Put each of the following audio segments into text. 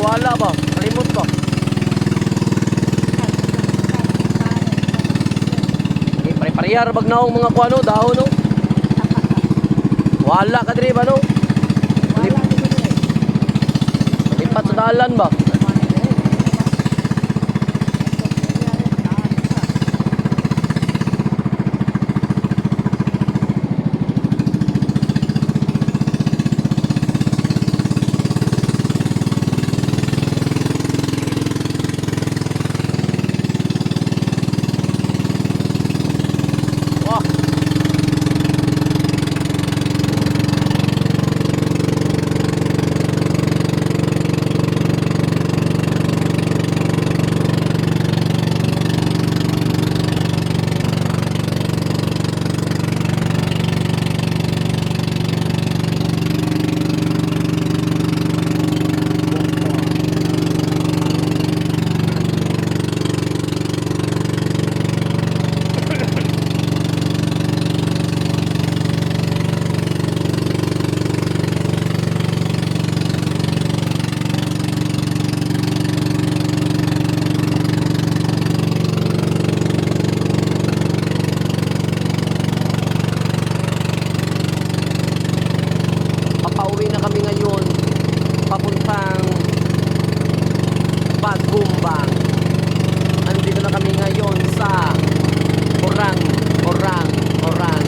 Mawala ba? Kalimot ba? Eh, pare-parehar bag naong mga kuano, dahon no. Wala ka diri ba no? Wala dito eh. Lipat sa dalan ba? Wah. Papauwi na kami ngayon papuntang Bagumbang. Andito na kami ngayon sa Orang, Orang, Orang.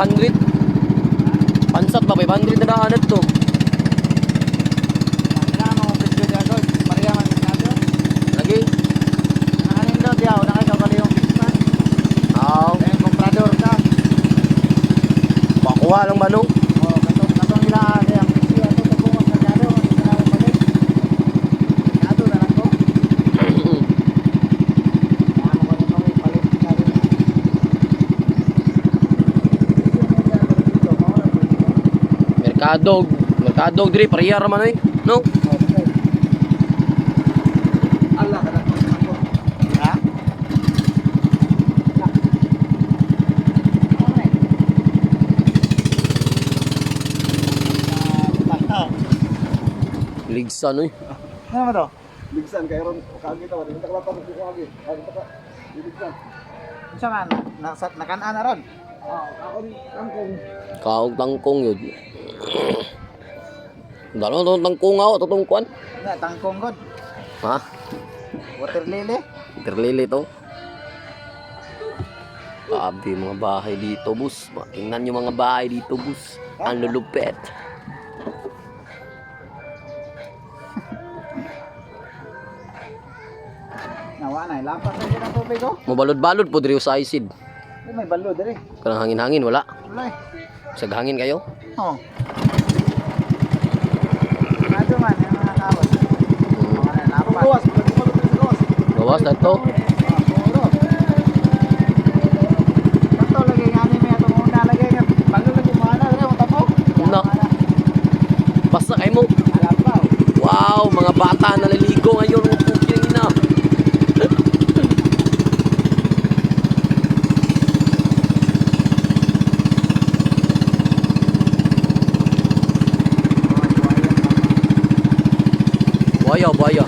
500. Pansat ba 500 na daan to. Kailangan mo presyo diya ko. Pareha man merkado. Lagi. Nakanindot diya, una kay kabali yung pisman. Aw, Dahil komprador ka. makuha lang ba no? Oh, katong katong ila kay ang presyo ato sa buong merkado, ang na mo palit. Merkado na lang ko. Kaya mo ko nito palit merkado na. Merkado, merkado diri pareha ra man oy. No? Allah ka na ko. Ha? Ligsan oy. Ano ba to? Ligsan kay ron kagi ta wala ta kalapa ko kagi. Kagi ta ka. Ligsan. Unsa man? Nasa nakan-an na ron. Ah, ako ni kangkong. Kaog tangkong yun. Dalo to tangkong ako, totong kuan. Na tangkong god. Ha? Water lily. Interlili to. Grabe mga bahay dito, bus. Tingnan yung mga bahay dito, bus. Ang lulupet. Nawa na lapas na gyud ang tubig oh. Mabalod-balod po diri sa isid. Di may balo diri. Kanang hangin-hangin wala. Wala eh. Sa hangin kayo. Oh. Ano man yung mga kawas. Mga lapas. Gawas, gawas, gawas. Gawas na to. Kato lagi nga ni may atong una lagi nga bago lagi mo ana diri mo tapo. Na. Basta kayo mo. Alapaw. Wow, mga bata naliligo ngayon. Ang puking ina. Buhaya, buhaya.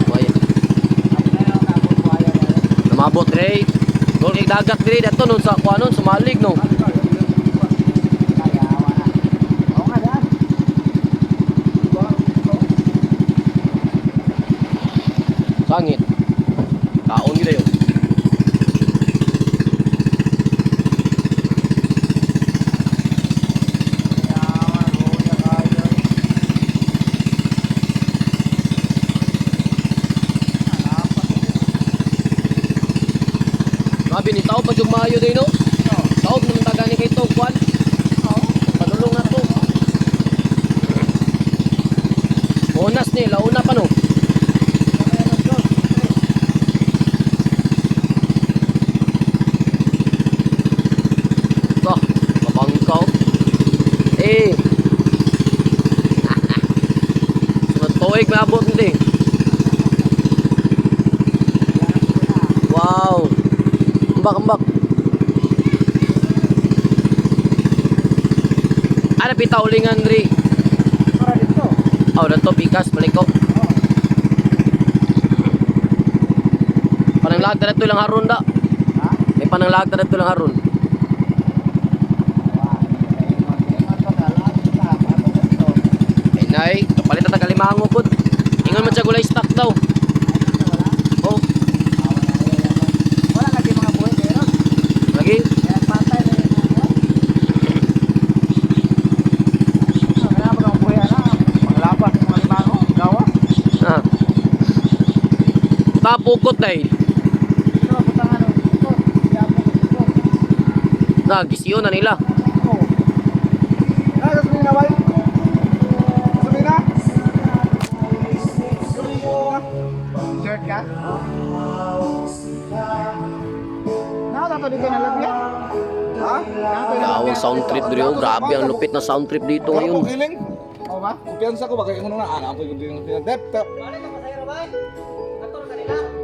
Buhaya. Namabot, Ray. Gol kay dagat dire dato nun sa kuan nun sumalig no. Kaya wala. Oo nga daan. Sangit. Kaon gid ayo. Grabe ni tao pa jud maayo day no. Taob naman taga ni kay to kuan. Padulong na to. Bonas ni launa pa no. Ito, mabangkaw. Eh. Sunod tuig may abot hindi. Wow. Ambak, ambak. Ano pita ulingan ri? Para dito. Oh, dato pikas balik ko. Pananglag ta dato lang haron da. Ha? May pananglag ta dato lang haron. Ay nay, kapalit ta kalimango pud. Ingon man siya gulay stock daw. Oh, Wala lagi mga buhay pero lagi. kaya patay na yung mga buhay. Kaya mga buhay ana, panglapas ng mga limango, gawa. Ah. Tapukot day. Ito butang ano, ito, siya po ito. Na gisiyo na nila. Oh, Na, sa na bay. Sa na. shirt ka? Naa tato dito na labya? Ha? Gawang sound trip diri oh. Grabe ang lupit na sound trip dito ngayon. Ngayon. Kiling. Oo ba? Kumpiyansa ko ba kay ngono na ana po yung dep tap.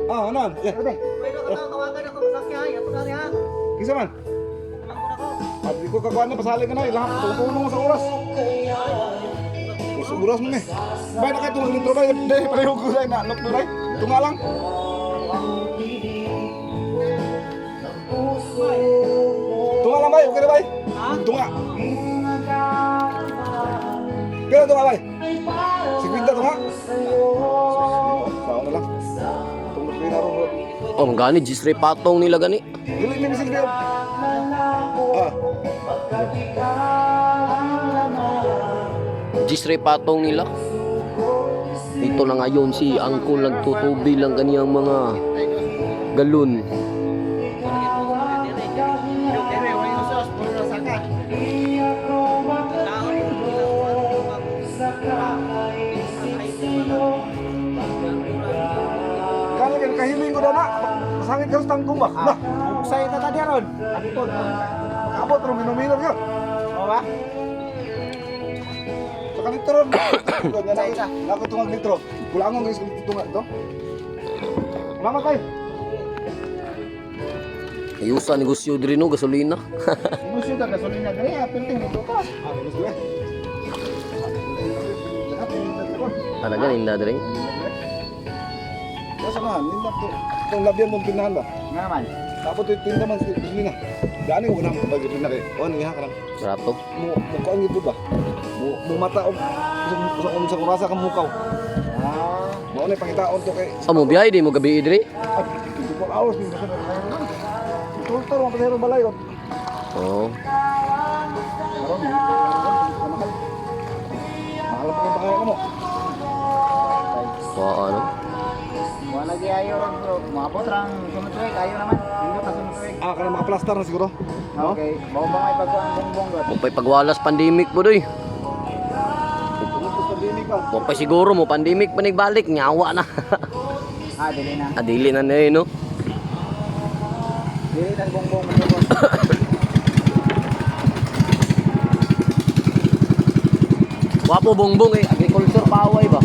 Ah, ano? Yeah. Pwede. Kisa man. At di ko kakuan na pasali ka na ilahat tulong mo sa oras. Sa oras mo ni. Bay na kay tulong nitro bay dai pareho ko na nok bay. Tunga lang. Tunga lang bay, okay na bay? Tunga. Kaya tunga bay. Sigwinta tunga. Sao na lang. Tungod na ron. Oh, gani gisre patong nila gani. Dili ni bisig. Ah. Gisre patong nila. Dito na ngayon si Angkol nagtutubi lang kaniyang mga galon. Kani kay kahiling ko na. Masangit ka sa tangkong ba? Nah, Ugsay ta tadi ron. Abot. abot ro minumino ka. O ba? Saka litro. Kanya na. Nako tungag litro. Kulangon guys kung tunga ito. Mama kay. Ayusa negosyo diri no gasolina. Negosyo ta gasolina diri, apil ting dito ka. Ah, negosyo eh. Talaga ninda diri. Kasa man, ninda to. Itong labyan mong tindahan ba? Nga naman. Tapos ito tinda man sa gasolina. Dani ko na pag gasolina kay. Oh, niya ka lang. Barato. Mo mo kuan gid ba? Mo mo mata og sa sa kurasa kang mukaw. Ah, Mao na pangitaon to kay Amo biyahe di mo gabi diri. ah, 24 hours ni sa Tultor ang pasahero balay. Oo. Karon, mahal. Mahal pa kang pangalan mo. Wa ano. Wala gi ayo ron bro. Maabot rang sunod tuig ayo naman. Hindi pa sunod tuig. Ah, kana makaplastar na siguro. No? Okay, mao ba may pagkuan bongbong god. Mo pa'y pagwalas pandemic po doy. Tungod sa pandemic pa. Mo pa'y siguro mo pandemic pa nagbalik nyawa na. Ah, dili na. Adili na na eh, no. Dili na bongbong bongbong. Wapo bongbong eh agriculture paway ba.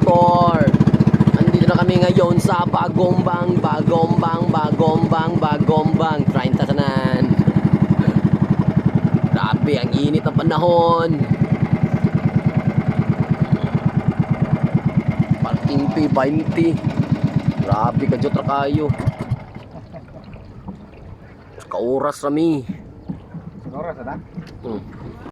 motor. Andito na kami ngayon sa Bagombang, Bagombang, Bagombang, Bagombang. 30 tanan. Grabe, ang init ng panahon. Parking fee, 20. Grabe, kadyot ra kayo. Kauras rami. Oras na.